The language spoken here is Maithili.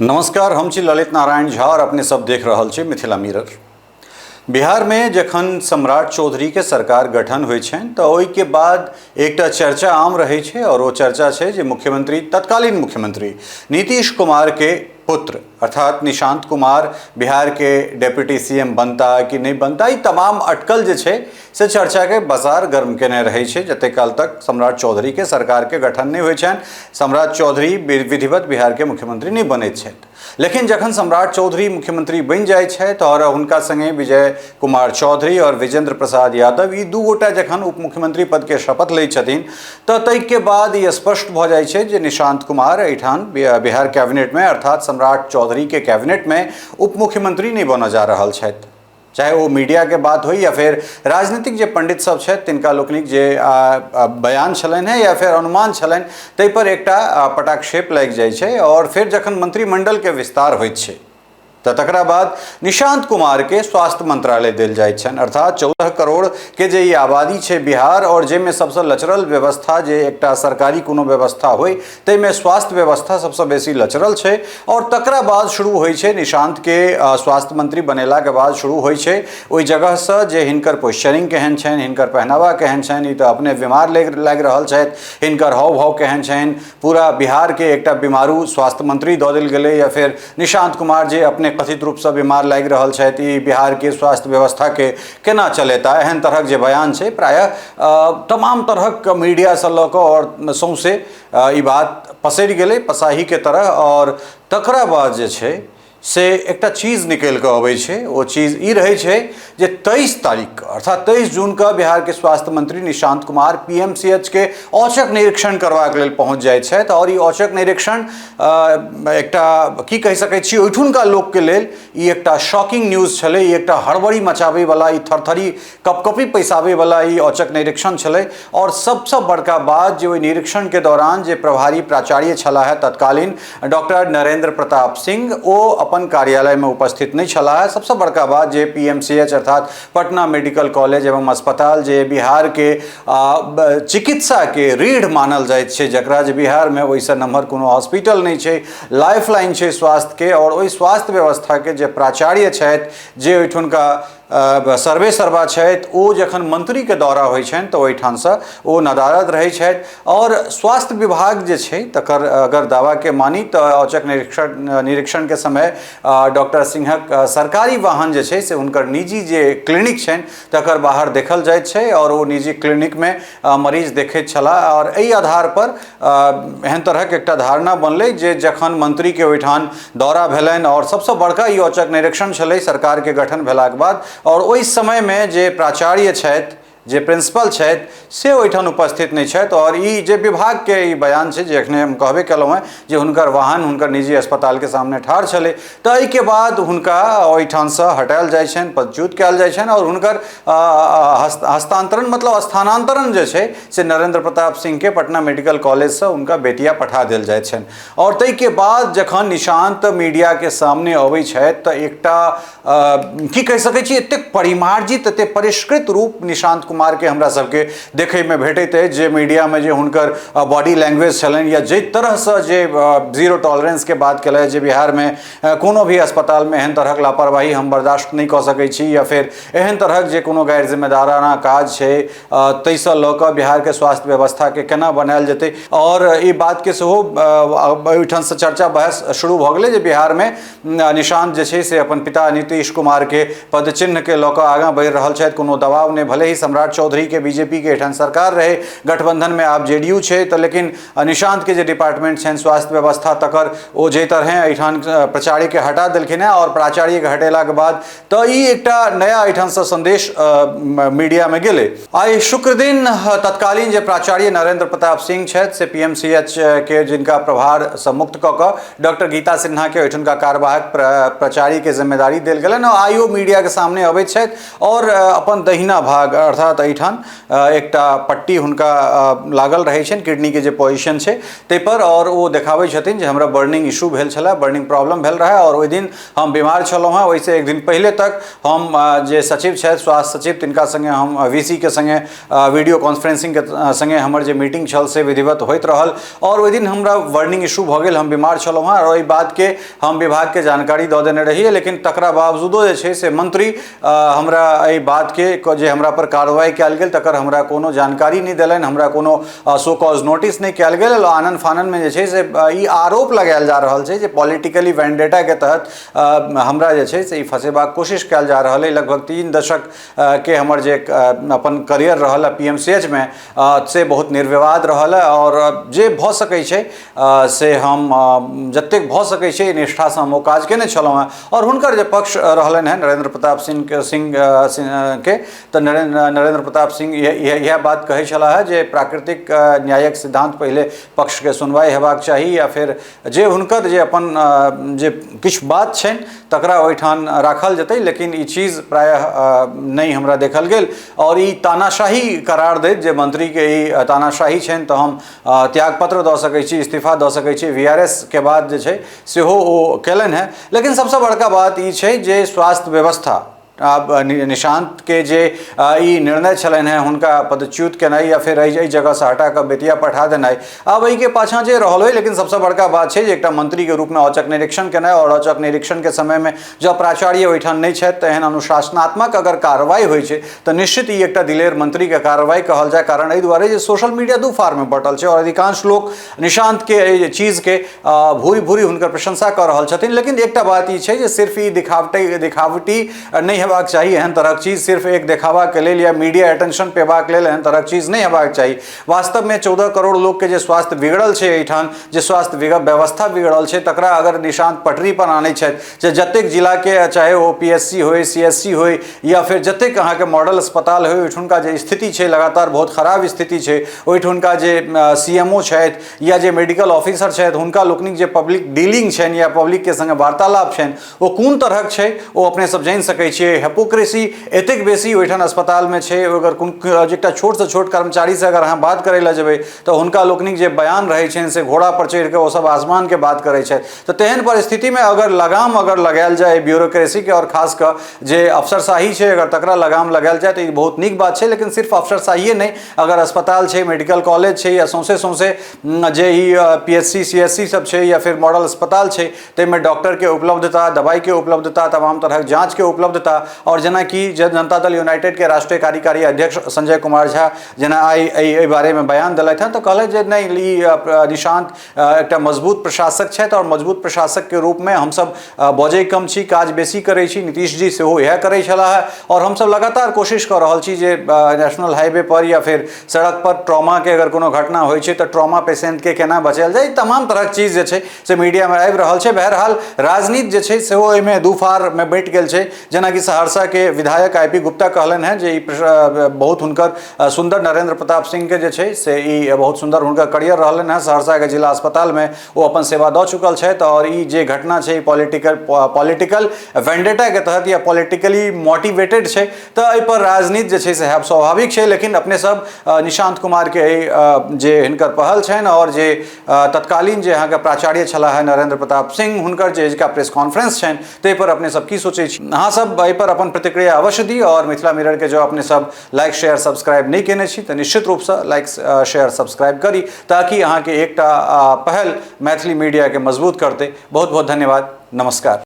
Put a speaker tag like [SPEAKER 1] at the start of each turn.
[SPEAKER 1] नमस्कार, हम छी ललित नारायण झा और अपने सब देख रहल छी मिथिला मिरर। बिहार में जखन सम्राट चौधरी के सरकार गठन होइ छनि तऽ ओहिके बाद एकटा चर्चा आम रहै छै और ओ चर्चा छै जे मुख्यमंत्री, तत्कालीन मुख्यमंत्री नीतीश कुमार के पुत्र अर्थात निशांत कुमार बिहार के डेप्यूटी सीएम बनता कि नहि बनता। ई तमाम अटकल जे छै से चर्चा के बाजार गर्म केने रहै छै जते काल तक सम्राट चौधरी के सरकार के गठन नहि होइ छनि, सम्राट चौधरी विधिवत बिहार के मुख्यमंत्री नहि बनैत छथि। लेकिन जखन सम्राट चौधरी मुख्यमंत्री बनि जाइ छथि और हुनका संगे विजय कुमार चौधरी और विजेंद्र प्रसाद यादव ई दू गोटा जखन उप मुख्यमंत्री पद के शपथ लै छथिन तऽ ताहिके बाद ई स्पष्ट भऽ जाइ छै जे निशांत कुमार एहिठाम बिहार कैबिनेट में अर्थात सम्राट चौधरी के कैबिनेट में उप मुख्यमंत्री नहि बनऽ जा रहल छथि। चाहे ओ मीडिया के बात हो या फिर राजनीतिक जे पंडित सब छथि तिनका लोकनिक जे बयान छलनि हेँ या फिर अनुमान छलनि ताहि पर एकटा पटाक्षेप लागि जाइ छै। और फिर जखन मंत्रिमंडल के विस्तार होइत छै तऽ तकरा बाद निशांत कुमार के स्वास्थ्य मंत्रालय देल जाइत छनि। अर्थात 14 करोड़ के जे ई आबादी छै बिहार और जाहिमे सबसँ लचरल व्यवस्था जे एकटा सरकारी कोनो व्यवस्था होइ ताहिमे स्वास्थ्य व्यवस्था सबसँ बेसी लचरल छै। और तकरा बाद शुरू होइ छै निशांत के स्वास्थ्य मंत्री बनेलाके बाद शुरू होइ छै ओहि जगहसँ जे हिनकर पोस्चरिंग केहन छनि, हिनकर पहनावा केहन छनि, ई तऽ अपने बीमार लागि रहल छथि, हिनकर हाव भाव केहन छनि, पूरा बिहारके एकटा बीमारू स्वास्थ्य मंत्री दऽ देल गेलै या फिर निशांत कुमार जे अपने कथित रूपसँ बीमार लागि रहल छथि ई बिहारके स्वास्थ्य व्यवस्थाके केना चलेता। एहन तरहक जे बयान छै प्रायः तमाम तरहक मीडियासँ लऽ कऽ आओर सौंसे ई बात पसरि गेलै पसाहीके तरह। आओर तकरा बाद जे छै से एकटा चीज निकलि कऽ अबै छै, ओ चीज ई रहै छै जे 23 तारीखके अर्थात 23 जूनके बिहारके स्वास्थ्य मंत्री निशांत कुमार PMCH के औचक निरीक्षण करबाक लेल पहुँच जाइ छथि। और ई औचक निरीक्षण एकटा की कहि सकै छी ओहिठुनका लोकके लेल ई एकटा शॉकिंग न्यूज छलै, ई एकटा हड़बड़ी मचाबैवला, ई थरथरी कपकपी पैसाबैवला ई औचक निरीक्षण छलै। और सबसँ बड़का बात जे ओहि निरीक्षणके दौरान जे प्रभारी प्राचार्य छलाह है तत्कालीन डॉक्टर नरेंद्र प्रताप सिंह, ओ अपन कार्यालयमे उपस्थित नहि छलाह है। सबसँ बड़का बात जे PMCH अर्थात पटना मेडिकल कॉलेज एवं अस्पताल जे बिहारके चिकित्साके रीढ़ मानल जाइत छै, जकरा जे बिहारमे ओहिसँ नम्हर कोनो हॉस्पिटल नहि छै, लाइफ लाइन छै स्वास्थ्यके, और ओहि स्वास्थ्य व्यवस्थाके जे प्राचार्य छथि जे ओहिठुनका सर्वे सर्वा छथि ओ जखन मंत्रीके दौरा होइ छनि तऽ ओहिठामसँ ओ नदारद रहै छथि। और स्वास्थ्य विभाग जे छै तकर अगर दावाके मानी तऽ औचक निरीक्षणके समय डॉक्टर सिंहक सरकारी वाहन जे छै से हुनकर निजी जे क्लिनिक छनि तकर बाहर देखल जाइत छै और ओ निजी क्लिनिकमे मरीज देखैत छलाह। और एहि आधार पर एहन तरहक एकटा धारणा बनलै जे जखन मंत्रीके ओहिठाम दौरा भेलनि और सबसँ बड़का ई औचक निरीक्षण छलै सरकारके गठन भेलाके बाद, और ओहि समयमे जे प्राचार्य छथि जे प्रिंसिपल छथि से ओहिठाम उपस्थित नहि छथि। और ई जे विभागके ई बयान छै जे एखने हम कहबे केलहुँ हेँ जे हुनकर वाहन हुनकर निजी अस्पतालके सामने ठाढ़ छलै, तऽ एहिके बाद हुनका ओहिठामसँ हटायल जाइ छनि, पदच्युत कयल जाइ छनि और हुनकर हस्तांतरण मतलब स्थानांतरण जे छै से नरेंद्र प्रताप सिंहके पटना मेडिकल कॉलेजसँ हुनका बेतिया पठा देल जाइत छनि। और ताहिके बाद जखन निशांत मीडियाके सामने अबै छथि तऽ एकटा की कहि सकै छी एतेक परिमार्जित एतेक परिष्कृत रूप निशांत कुमारके हमरा सबके देखैमे भेटैत अछि जे मीडियामे जे हुनकर बॉडी लैंग्वेज छलनि या जाहि तरहसँ जे जीरो टॉलरेंसके बात केलथि जे बिहारमे कोनो भी अस्पतालमे एहन तरहक लापरवाही हम बर्दाश्त नहि कऽ सकै छी या फेर एहन तरहक जे कोनो गैर जिम्मेदाराना काज छै ताहिसँ लऽ कऽ बिहारके स्वास्थ्य व्यवस्थाके केना बनायल जेतै। और ई बातके सेहो ओहिठामसँ चर्चा बहस शुरू भऽ गेलै जे बिहारमे निशांत जे छै से अपन पिता नीतीश कुमारके पदचिन्हके लऽ कऽ आगाँ बढ़ि रहल छथि, कोनो दबाव नहि, भले ही सम्राट चौधरीके बीजेपीके एहिठाम सरकार रहै, गठबंधनमे आब JDU छै तऽ, लेकिन निशांतके जे डिपार्टमेंट छनि स्वास्थ्य व्यवस्था तकर ओ जाहि तरहें एहिठाम प्राचार्यके हटा देलखिन हेँ और प्राचार्यके हटेलाके बाद तऽ ई एकटा नया एहिठामसँ संदेश मीडियामे गेलै। आइ शुक्र दिन तत्कालीन जे प्राचार्य नरेंद्र प्रताप सिंह छथि से PMCH के जिनका प्रभारसँ मुक्त कऽ कऽ डॉक्टर गीता सिन्हाके ओहिठुनका कार्यवाहक प्राचार्यके जिम्मेदारी देल गेलनि, आइयो मीडियाके सामने अबैत छथि और अपन दहिना भाग अर्थात छलाह तऽ एहिठाम एकटा पट्टी हुनका लागल रहै छनि किडनीके जे पोजिशन छै ताहिपर, आओर ओ देखाबै छथिन जे हमरा बर्निंग इशू भेल छलै, बर्निंग प्रॉब्लम भेल रहै आओर ओहि दिन हम बीमार छलहुँ हेँ। ओहिसँ एक दिन पहिले तक हम जे सचिव छथि, स्वास्थ्य सचिव, तिनका सङ्गे हम वी सी के सङ्गे वीडियो कॉन्फ्रेंसिंगके सङ्गे हमर जे मीटिंग छल से विधिवत होइत रहल आओर ओहि दिन हमरा बर्निंग इशू भऽ गेल, हम बीमार छलहुँ हेँ आओर ओहि बातके हम विभागके जानकारी दऽ देने रहियै। लेकिन तकरा बावजूदो जे छै से मंत्री हमरा एहि बातके जे हमरा पर कार्रवाई कयल गेल तकर हमरा कोनो जानकारी नहि देलनि, हमरा कोनो शो कॉज नोटिस नहि कयल गेल। आनन फाननमे जे छै से ई आरोप लगायल जा रहल छै जे पॉलिटिकली वेंडेटाके तहत हमरा जे छै से ई फँसेबाक कोशिश कयल जा रहल अइ। लगभग 3 दशक के हमर जे अपन करियर रहल PMCH मे से बहुत निर्विवाद रहल है आओर जे भऽ सकै छै से हम जतेक भऽ सकै छै निष्ठासँ हम ओ काज केने छलहुँ हेँ। आओर हुनकर जे पक्ष रहलनि हेँ नरेंद्र प्रताप सिंह के, तऽ नरेंद्र प्रताप सिंह इएह बात कहै छलाह हे जे प्राकृतिक न्यायक सिद्धांत पहिले पक्षके सुनवाइ हेबाक चाही या फेर जे हुनकर जे अपन जे किछु बात छनि तकरा ओहिठाम राखल जेतै। लेकिन ई चीज प्रायः नहि हमरा देखल गेल आओर ई तानाशाही करार दैत जे मंत्रीके ई तानाशाही छनि तऽ हम त्यागपत्र दऽ सकै छी, इस्तीफा दऽ सकै छी। VRS के बाद जे छै सेहो ओ केलनि हेँ। लेकिन सबसँ बड़का बात ई छै जे स्वास्थ्य व्यवस्था आब निशांत के जे ई निर्णय छलनि हेँ हुनका पदच्युत केनाइ या फेर एहि जगहसँ हटा कऽ बेतिया पठा देनाइ, आब एहिके पाछाँ जे रहल होइ, लेकिन सबसँ बड़का बात छै जे एकटा मंत्रीके रूपमे औचक निरीक्षण केनाइ आओर औचक निरीक्षणके समयमे जँ प्राचार्य ओहिठाम नहि छथि तऽ एहन अनुशासनात्मक अगर कार्रवाई होइ छै तऽ निश्चित ई एकटा दिलेर मंत्रीके कार्रवाई कहल जाय। कारण एहि दुआरे जे सोशल मीडिया दू फार्ममे बँटल छै आओर अधिकांश लोक निशांतके एहि चीजके भूरि भूरि हुनकर प्रशंसा कऽ रहल छथिन। लेकिन एकटा बात ई छै जे सिर्फ ई दिखावटी नहि हेबाक चाही, एहन तरहक चीज सिर्फ एक देखावाके लेल या मीडिया अटेंशन पेबाक लेल एहन तरहक चीज नहि हेबाक चाही। वास्तवमे 14 करोड़ लोकके जे स्वास्थ्य बिगड़ल छै, एहिठाम जे स्वास्थ्य व्यवस्था बिगड़ल छै तकरा अगर निशांत पटरी पर आनै छथि जे जतेक जिलाके चाहे ओ PSC होय, CSC होय या फिर जतेक अहाँके मॉडल अस्पताल होय, ओहिठुनका जे स्थिति छै लगातार बहुत खराब स्थिति छै। ओहिठुनका जे CMO छथि या जे मेडिकल ऑफिसर छथि हुनका लोकनिक जे पब्लिक डीलिंग छनि या पब्लिकके सङ्गे वार्तालाप छनि ओ कोन तरहक छै ओ अपने सब जानि सकै छियै। हिपोक्रेसी एतेक बेसी ओहिठाम अस्पतालमे छै, अगर कोन एकटा छोटसँ छोट कर्मचारीसँ अगर अहाँ बात करै लए जेबै तऽ हुनका लोकनिक जे बयान रहै छनि से घोड़ा पर चढ़ि कऽ ओसब आसमानके बात करै छथि। तऽ तेहन परिस्थितिमे अगर लगाम अगर लगायल जाय ब्यूरोक्रेसीके आओर खास कऽ जे अफसरशाही छै अगर तकरा लगाम लगायल जाय तऽ ई बहुत नीक बात छै। लेकिन सिर्फ अफसरशाहिए नहि, अगर अस्पताल छै, मेडिकल कॉलेज छै या सौंसे सौंसे जे ई PSC CSC सब छै या फिर मॉडल अस्पताल छै ताहिमे डॉक्टरके उपलब्धता, दवाइके उपलब्धता, तमाम तरहक जाँचके उपलब्धता आओर जेनाकि जनता दल यूनाइटेडके राष्ट्रीय कार्यकारी अध्यक्ष संजय कुमार झा जेना आइ एहि बारेमे बयान देलथि हेँ तऽ कहलथि जे नहि ई निशांत एकटा मजबूत प्रशासक छथि आओर मजबूत प्रशासकके रूपमे हमसब बजै कम छी, काज बेसी करै छी। नीतीश जी सेहो इएह करै छलाह आओर हमसब लगातार कोशिश कऽ रहल छी जे नेशनल हाईवे पर या फिर सड़क पर ट्रॉमाके अगर कोनो घटना होइ छै तऽ ट्रॉमा पेशेंटके केना बचायल जाय, तमाम तरहक चीज जे छै से मीडियामे आबि रहल छै। बहरहाल राजनीति जे छै सेहो एहिमे दू फारमे बँटि गेल छै। जेनाकि सहरसाके विधायक IP Gupta कहलनि हेँ जे ई बहुत हुनकर सुन्दर नरेंद्र प्रताप सिंहके जे छै से ई बहुत सुन्दर हुनकर करियर रहलनि हेँ, सहरसाके जिला अस्पतालमे ओ अपन सेवा दऽ चुकल छथि आओर ई जे घटना छै पॉलिटिकल वेंडेटाके तहत या पॉलिटिकली मोटिवेटेड छै तऽ एहिपर राजनीति जे छै से हैब स्वाभाविक छै। लेकिन अपने सब निशांत कुमारके एहि जे हिनकर पहल छनि आओर जे तत्कालीन जे अहाँके प्राचार्य छलाह है नरेंद्र प्रताप सिंह हुनकर जे अजुका प्रेस कॉन्फ्रेंस छनि ताहि पर अपने सब की सोचै छी, अहाँ सब एहि पर अपन प्रतिक्रिया अवश्य दी। और मिथिला मिरर के जो अपने सब लाइक शेयर सब्सक्राइब नहीं केने छी तऽ निश्चित रूपसँ लाइक शेयर सब्सक्राइब करी ताकि अहाँके एकटा पहल मैथिली मीडिया के मजबूत करतै। बहुत बहुत धन्यवाद, नमस्कार।